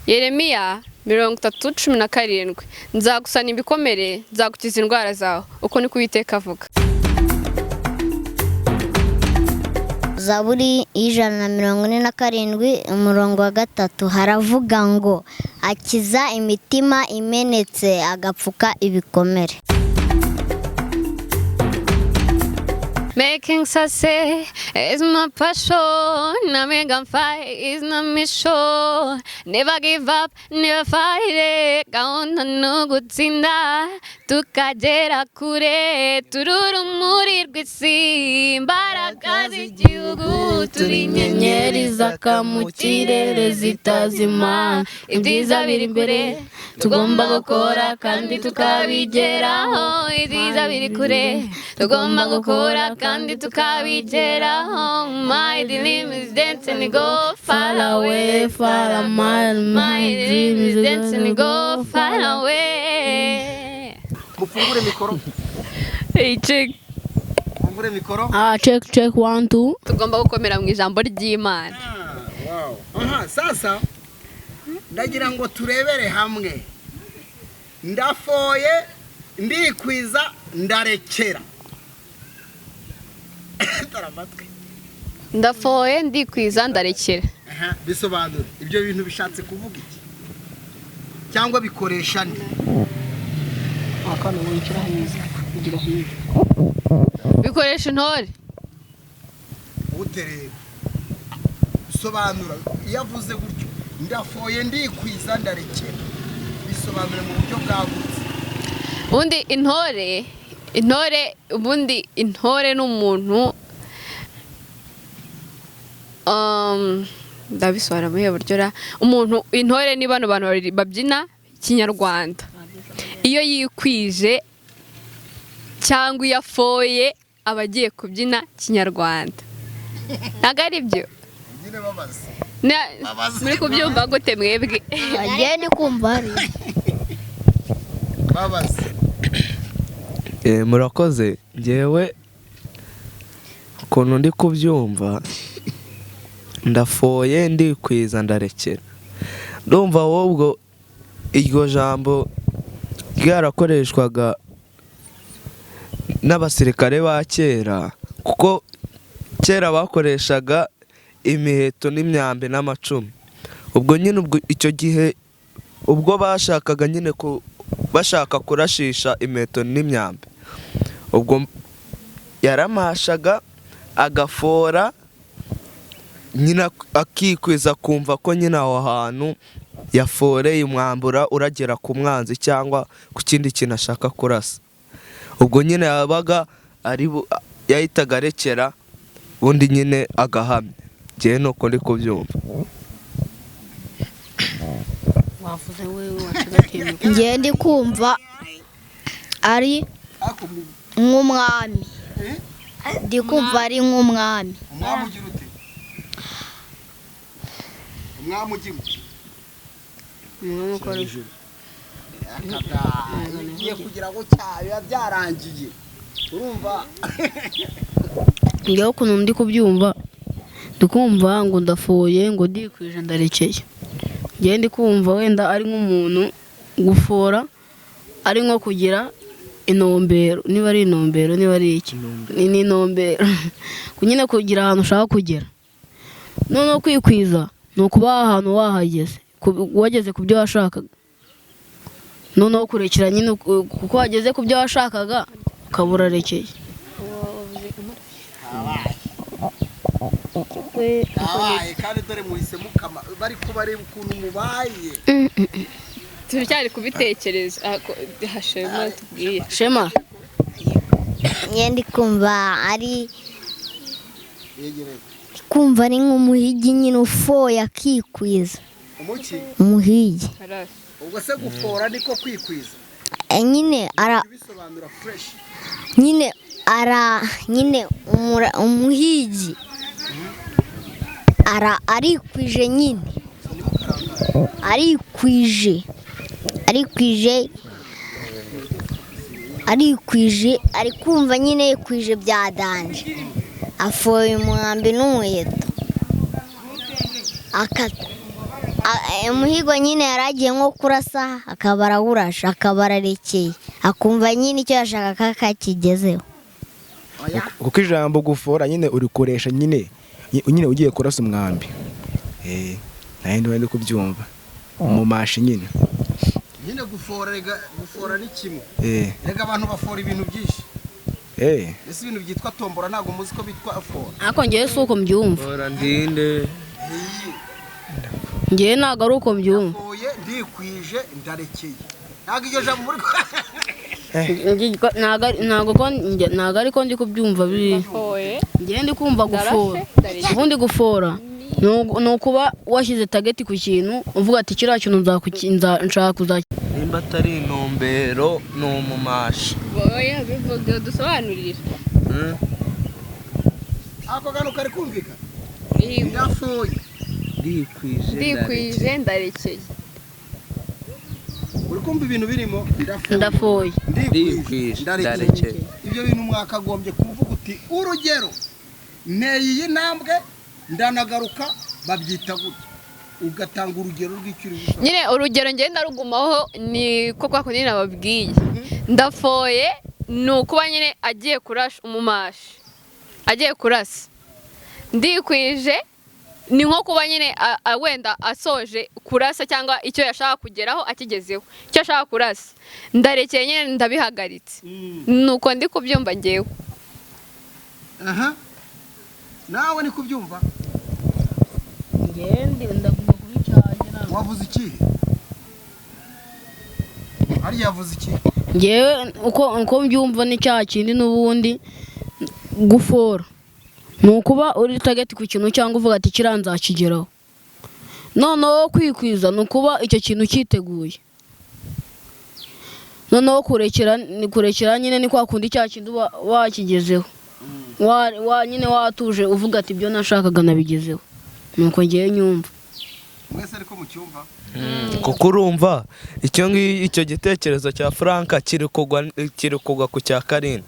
Yeremiya 30:17: "Nzagusana ibikomere, nzagukiza indwara zawe, uko niko Uwiteka avuga." Zaburi y'147 umurongo wa 3 haravuga ngo: "Akiza imitima imenetse, agapfuka ibikomere." Making success is my passion. I'm gonna fight is my mission. Never give up, never fight it. Gahunda ni ugutsinda tukagera kure. Turi urumuri rw'isi, imbaraga z'igihugu, turi inyenyeri zaka mu kirere zitazima. Ibyiza biri imbere, tugomba gukora kandi tukabigeraho. Ibyiza biri kure, tugomba gukora kandi tukabigeraho. My dream is dance and go far away, far away. My dream is dance and go far away. Mufungure mikoro. Hey, check. Mufungure mikoro. Ah, check, check, one, two. Tugomba gukomera mu ijambo ry'Imana. Wow. Aha sasa ndagira ngo turebere hamwe: ndafoye, ndikwiza, ndarekera. Tara amatwi. Ndafoye, ndikwiza, ndarekera. Aha, bisobanura ibyo bintu bishatse kuvuga iki cyangwa bikoresha nde? Akana wigira heza, ugira hirya. Bikoresha intore. Ute rero? Bisobanura, iyo avuze gutyo, ndafoye, ndikwiza, ndarekera, bisobanura mu buryo bwagutse. Ubundi intore, ubundi intore ni umuntu, ndabisobanura muri ubu buryo ra. Umuntu intore ni bano bantu babiri babyina kinyarwanda. Iyo yikwije cyangwa iyo afoye, aba agiye kubyina kinyarwanda. Ntabwo ari byo? Nyine babaza. Muri kubyumva gute mwebwe? Ngiye ndi kumva hari Babaza. Murakoze. Ngewe ukuntu ndi kubyumva, ndafoye, ndikwiza, ndarekera, ndumva ahubwo iryo jambo ryarakoreshwaga n'abasirikare ba kera, kuko kera bakoreshaga imiheto n'imyambi n'amacumu. Ubwo nyine, ubwo icyo gihe ubwo bashakaga nyine ku bashaka kurashisha imiheto n'imyambi, ubwo yaramashaga, agafora nyine, akikwiza, kumva ko nyine aho hantu yaforeye umwambura uragera ku mwanzi cyangwa ku kindi kintu ashaka kurasa. Ubwo nyine yabaga ari yahitaga arekera, ubundi nyine agahamya. Njyewe nuko ndi kubyumva. Wavuze wewe wacigatiye mikoro. Ngiye ndi kumva ari nk'umwami, ndi kumva ari nk'umwami. Umwami ugira ute? Umwami ugira ute? Umwami ukoresha Akada ugiye kugira ngo cyayo biba byarangiye, urumva? Njyewe ukuntu ndi kubyumva, ndi kumva ngo ndafoye, ngo ndikwije, ndarekeye. Njyewe ndi kumva wenda ari nk'umuntu gufora ari nko kugira intumbero, niba ari intumbero, niba ari iki, ni intumbero nyine, kugira ahantu ushaka kugera. Noneho kwikwiza ni ukuba ahantu wahageze, wageze ku byo washakaga. Noneho kurekera nyine, kuko wageze ku byo washakaga ukaba urarekeye. Kabaye kandi dore muhise mukama bari kubareba ukuntu mubaye. Turacyari kubitekereza. Ah, Hashema tubwiye. Shema. Ngiye ndi kumva ari Yegereye. Kumva ari nk'umuhigi nyine ufoye akikwiza. Umuki? Umuhigi. Karasi. Ubwo se gufora niko kwikwiza? Nyine ara Bisobanura fresh. Nyine ara nyine umuhigi ara arikwije nyine, arikwije, arikwije, arikwije, ari kumva nyine yikwije bya danger, afoye umwambi n'umuheto. Umuhigo nyine yari agiye nko kurasa, akaba arawurashe, akaba ararekeye, akumva nyine icyo yashakaga kakigezeho. Oya. Kuko ijambo gufora nyine urikoresha nyine nyine ugiye kurasa umwambi. Nayo ndi kubyumva umumashi nyine. Nyine gufora, rega gufora ni kimwe. Rega abantu bafora ibintu byinshi. Ese ibintu byitwa tombora ntabwo muzi ko bitwa fora? Ariko ngewe si uko mbyumva. Fora ndinde. Ngewe ntabwo ari uko mbyumva. Ndafoye, ndikwije, ndarekeye. Ntabwo iryo jambo muri Ntabwo ariko ndi kubyumva biri. Ngewe ndi kumva gufora. Ubundi gufora ni ukuba washyize tageti ku kintu uvuga ati kiriya kintu nshaka kuzakira. Nimba atari intumbero ni umumashi. Oya, bivuge dusobanurire. Ako kantu kari kumvikana. Ndafoye, ndikwije, ndarekeye. Uri kumva ibintu birimo? Ndafoye, ndikwije, ndarekeye. Ibyo bintu mwakagombye kuvuga uti urugero nteye iyi ntambwe ndanagaruka, babyita gutya, ugatanga urugero rw'icyo uri gusaba. Nyine urugero ngenda rugumaho ni ko kwa kundi nababwiye. Ndafoye ni ukuba nyine agiye kurasha umumashi, agiye kurasa. Ndikwije ni nko kuba nyine wenda asoje kurasa cyangwa icyo yashaka kugeraho akigezeho, icyo ashaka kurasa. Ndarekeye nyine ndabihagaritse. Nuko ndi kubyumva ngewe. Aha, nawe ni kubyumva? Ngende ndaguma kuri cyanjye. Wavuze ikihe? Hariya yavuze iki? Ngewe uko mbyumva ni cya kindi n'ubundi gufora ni ukuba uri tageti ku kintu cyangwa uvuga ati kiriya nzakigeraho. Noneho kwikwiza ni ukuba icyo kintu cyiteguye. Noneho kurekera nyine ni kwa kundi cya kindi uba wakigezeho, nyine watuje uvuga ati ibyo nashakaga nabigezeho. Nuko ngewe nyumva. Mwese ariko mucyumva? Kuko urumva icyo ngicyo, icyo gitekerezo cya Frank kiri kugwa ku cya Karine.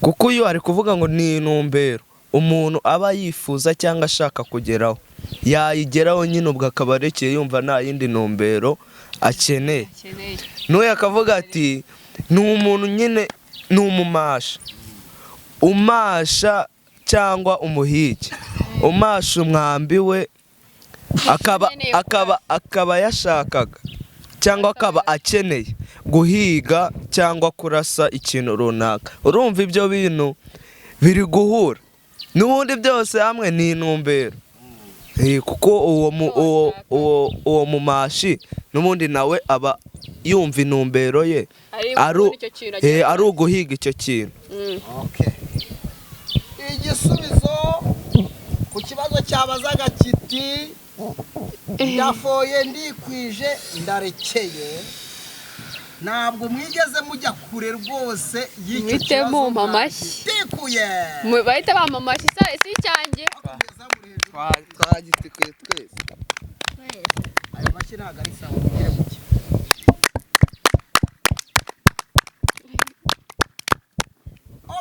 Kuko uyu ari kuvuga ngo ni intumbero umuntu aba yifuza cyangwa ashaka kugeraho, yayigeraho nyine ubwo akaba arekeye yumva nta yindi ntumbero akeneye. N'uyu akavuga ati ni umuntu nyine ni umumasha, umasha cyangwa umuhigi, umasha umwambi we, akaba yashakaga cyangwa akaba akeneye guhiga cyangwa kurasa ikintu runaka. Urumva ibyo bintu biri guhura n'ubundi byose hamwe ni intumbero. Kuko uwo mumashi n'ubundi nawe aba yumva intumbero ye ari uguhiga icyo kintu. Igisubizo ku kibazo cyabazaga kiti ndafoye, ndikwije, ndarekeye, ntabwo mwigeze mujya kure rwose y'icyo kibazo. Mwagitikuye. Bahita bampa amashyi, si icyanjye. Twagitikuye twese. Ayo mashyi ntabwo ari sawa, mugire muke.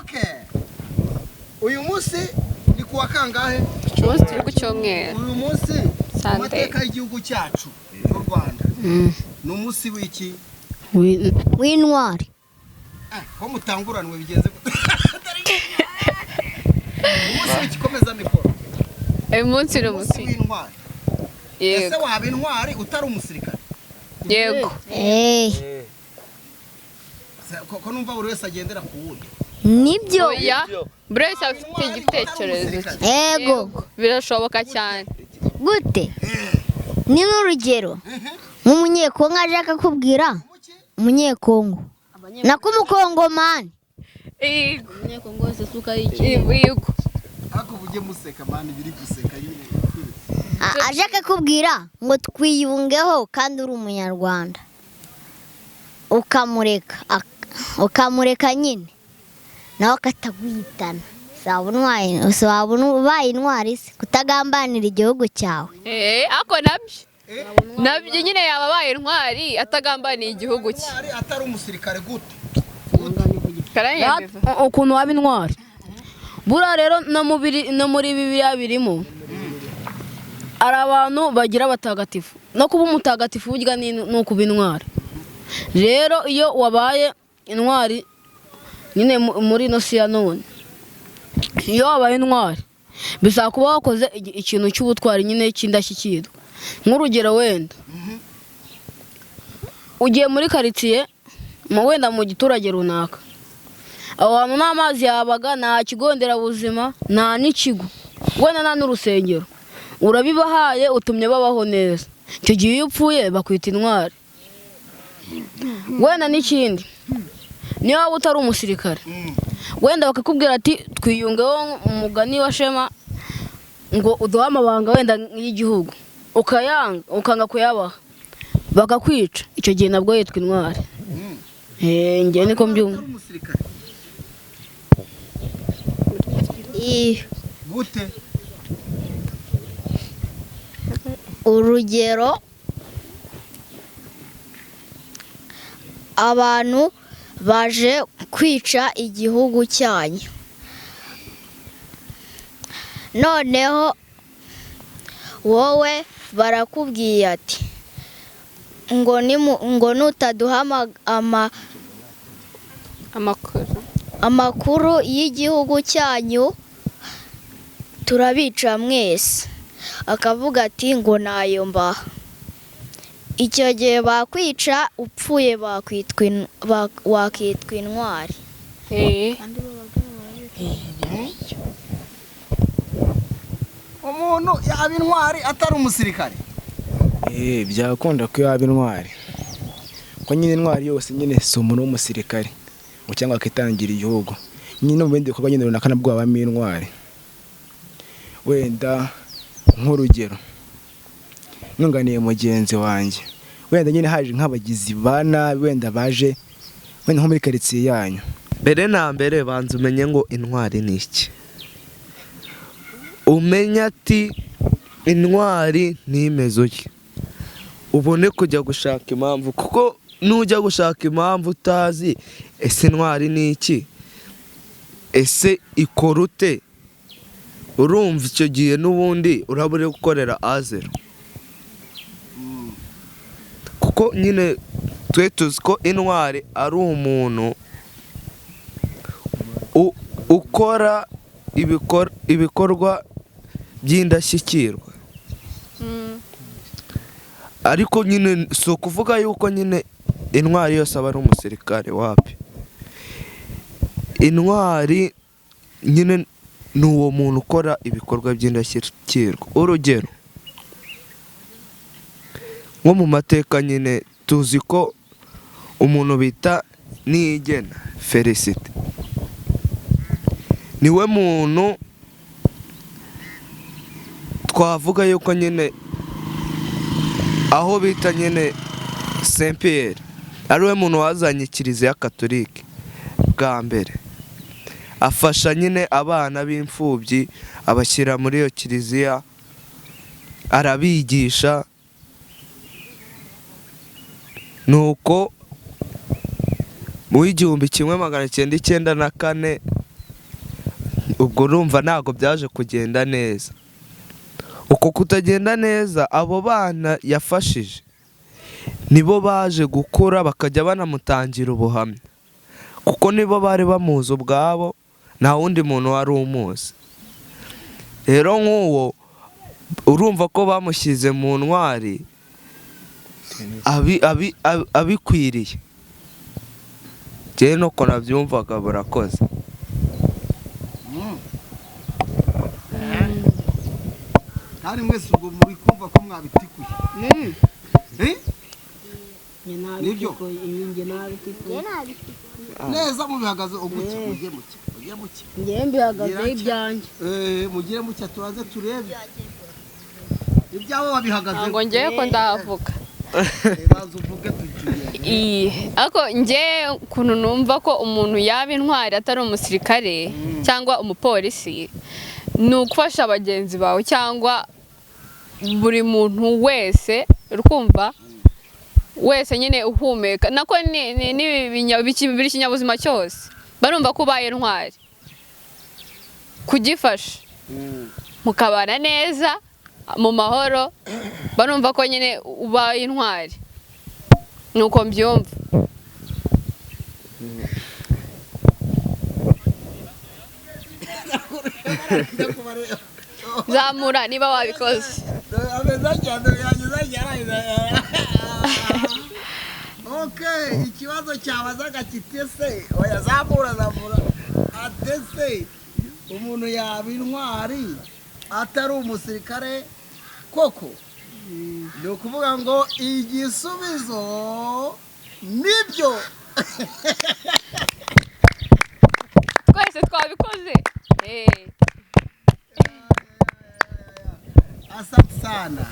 Okay. Uyu munsi ni kuwa kangahe? Umunsi turi ku cyumweru. Uyu munsi mu mateka y'igihugu cyacu cy'u Rwanda ni umunsi w'iki? W'intwari. Ko mutanguranwe bigenze gute? Umunsi w'igikomeza mikoro. Uyu munsi ni umunsi w'intwari. Ese waba intwari utari umusirikare? Yego. Ko numva buri wese agendera ku wundi. Nibyo. Buri wese afite igitekerezo. Yego. Birashoboka cyane. Gute? Ni n'urugero nk'umunyekongo aje akakubwira umunyekongo nako umukongomani. Yego. Umunyekongo wese suka iki? Yego. Ariko ujye museka mani, biri guseka nyine. Aje akakubwira ngo twiyungeho kandi uri umunyarwanda, ukamureka ukamureka nyine nawe akataguhitana. Waba ubaye intwari se kutagambanira igihugu cyawe? Ako nabyo nyine yaba abaye intwari atagambaniye igihugu cye. Atari umusirikare gute? Ukuntu waba intwari buriya rero no muri Bibiliya birimo. Hari abantu bagira abatagatifu, no kuba umutagatifu burya ni ukuba intwari. Rero iyo wabaye intwari nyine muri ino si ya none, iyo wabaye intwari bisaba kuba wakoze ikintu cy'ubutwari nyine cy'indashyikirwa. Nk'urugero, wenda ugiye muri karitsiye, wenda mu giturage runaka, aho hantu nta mazi yabaga, nta kigo nderabuzima, nta n'ikigo, wenda nta n'urusengero, urabibahaye, utumye babaho neza. Icyo gihe iyo upfuye bakwita intwari. Wenda n'ikindi, niyo waba utari umusirikare, wenda bakakubwira ati twiyungeho umugani wa Shema ngo uduhe amabanga wenda y'igihugu, ukayanga, ukanga kuyabaha, bakakwica. Icyo gihe nabwo yitwa intwari. Njye niko mbyumva. Utari umusirikare? Iyo Gute? Urugero, abantu baje kwica igihugu cyanyu, noneho wowe barakubwiye ati ngo nutaduha Amakuru. amakuru y'igihugu cyanyu turabica mwese, akavuga ati ngo nayo mbaha. Icyo gihe bakwica, upfuye wakitwa intwari. Umuntu yaba intwari atari umusirikare? Byakunda ko yaba intwari, ko nyine intwari yose nyine si umuntu w'umusirikare ngo cyangwa akitangira igihugu. Nyine no mu bindi bikorwa nyine runaka nabwo habamo intwari. Wenda nk'urugero, nunganiye mugenzi wanjye, wenda nyine haje nk'abagizi ba nabi, wenda baje wenda nko muri karitsiye yanyu. Mbere na mbere banza umenye ngo intwari ni iki. Umenye ati intwari ntimeze utya, ubone kujya gushaka impamvu, kuko nujya gushaka impamvu utazi ese intwari ni iki, ese ikora ute, urumva icyo gihe n'ubundi uraba uri gukorera azero. Kuko nyine twe tuzi ko intwari ari umuntu ukora ibikorwa by'indashyikirwa. Ariko nyine si ukuvuga yuko nyine intwari yose aba ari umusirikare, wapi. Intwari nyine ni uwo muntu ukora ibikorwa by'indashyikirwa. Urugero nko mu mateka nyine tuzi ko umuntu bita Niyigena Felicite niwe muntu twavuga yuko nyine aho bita nyine Saint Pierre ariwe muntu wazanye Kiliziya Katolike bwa mbere, afasha nyine abana b'imfubyi, abashyira muri iyo kiliziya, arabigisha. Nuko mu 1994, ubwo urumva ntabwo byaje kugenda neza. Uko kutagenda neza, abo bana yafashije nibo baje gukura bakajya banamutangira ubuhamya, kuko nibo bari bamuzi ubwabo, nta wundi muntu wari umuzi. Rero nk'uwo urumva ko bamushyize mu ntwari abikwiriye. Njyewe nuko nabyumvaga. Burakoze. Kandi mwese ubwo muri kumva ko mwabitikuye? Eh? Nibyo. Neza mubihagaze ugutya, mujye muke, mujye muke. Njyewe mbihagazeho ibyanjye. Mugire muke, tubanze turebe ibyabo babihagazeho. Ntabwo ngewe ko ndahavuga. Banza uvuge tugiye. Ariko nge ukuntu numva ko umuntu yaba intwari atari umusirikare cyangwa umupolisi, ni ugufasha bagenzi bawe cyangwa buri muntu wese uri kumva wese nyine uhumeka, nako ni buri kinyabuzima cyose barumva ko ubaye intwari kugifasha mukabana neza. mu mahoro, barumva ko nyine ubaye intwari, nuko mbyumva. Zamura niba wabikoze. Ameza cyane yageza yarangiza. Okay, ikibazo cyabazaga kitese oya, zamura zamura atese umuntu yaba intwari atari umusirikare koko? Ni ukuvuga ngo igisubizo nibyo. Twese twabikoze. Asante sana.